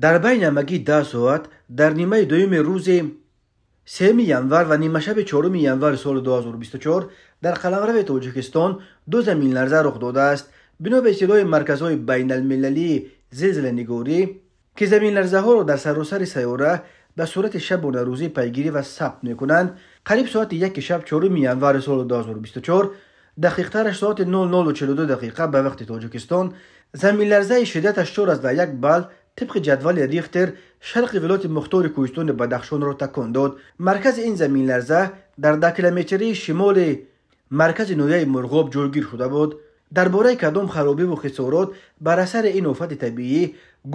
Дар байни ҳамагӣ 10 соат дар нимаи дуюми рӯзи 3 январ ва нимашаби 4 январи соли 2024 дар қаламрави Тоҷикистон ду заминларза рух додааст. Бино ба иттилои марказҳои байналмилалии зилзиланигорӣ, ки заминларзаҳоро дар саросари сайёра ба сурати шабонарӯзӣ пайгирӣ ва сабт мекунанд, қариб соати 1 шаб 4 январи соли 2024, дақиқтараш соати 00:42 дақиқа ба вақти Тоҷикистон, заминларзаи шиддаташ 4,1 балл тибқи ҷадвали Рихтер шарқи вилояти мухтори кӯҳистони Бадахшонро такон дод. Маркази ин заминларза дар 10 километрии шимоли маркази ноҳияи Мурғоб ҷойгир шуда буд. Дар бораи кадом харобиву хисорот бар асари ин офати табиӣ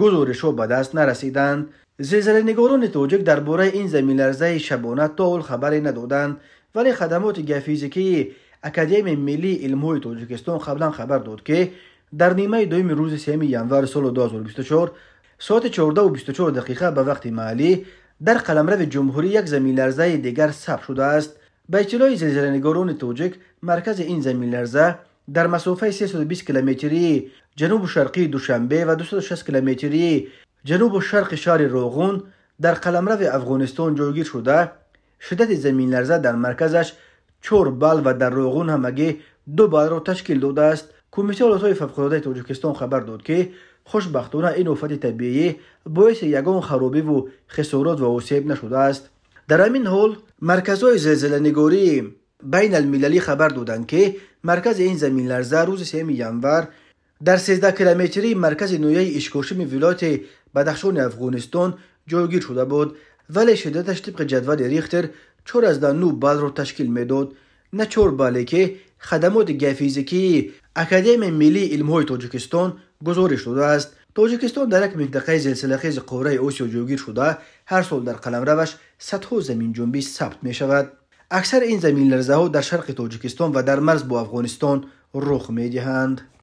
гузоришҳо ба даст нарасиданд. Зилзиланигорони тоҷик дар бораи ин заминларзаи шабона то ҳол хабаре надоданд, вале хадамоти геофизикии Академияи миллии илмҳои Тоҷикистон қаблан хабар дод, ки дар нимаи дуюми рӯзи 3 январи соли 2024 соати 14:24 дақиқа ба вақти маҳаллӣ дар қаламрави ҷумҳурӣ як заминларзаи дигар сабт шудааст. Ба иттилои зилзиланигорони тоҷик, маркази ин заминларза дар масофаи 320 километрии ҷанубу шарқии Душанбе ва 260 километрии ҷанубу шарқи шаҳри Роғун дар қаламрави Афғонистон ҷойгир шуда, шиддати заминларза дар марказаш 4 балл ва дар Роғун ҳамагӣ 2 баллро ташкил додааст. Кумитаи ҳолатҳои фавқулодаи Тоҷикистон хабар дод, ки хушбахтона ин офати табиӣ боиси ягон харобиву хисорот ва осеб нашудааст. Дар ҳамин ҳол марказҳои зилзиланигории байналмилалӣ хабар доданд, ки маркази ин заминларза рӯзи 3 январ дар 13 километрии маркази ноҳияи Ишкошими вилояти Бадахшони Афғонистон ҷойгир шуда буд, вале шиддаташ тибқи ҷадвали Рихтер 4,9 баллро ташкил медод, на 4 балле, ки хадамоти геофизикии Академияи миллии илмҳои Тоҷикистон гузориш додааст. Тоҷикистон дар як минтақаи зилзилахези қораи Осиё ҷойгир шуда, ҳар сол дар қаламраваш садҳо заминҷунбӣ сабт мешавад. Аксари ин заминларзаҳо дар шарқи Тоҷикистон ва дар марз бо Афғонистон рух медиҳанд.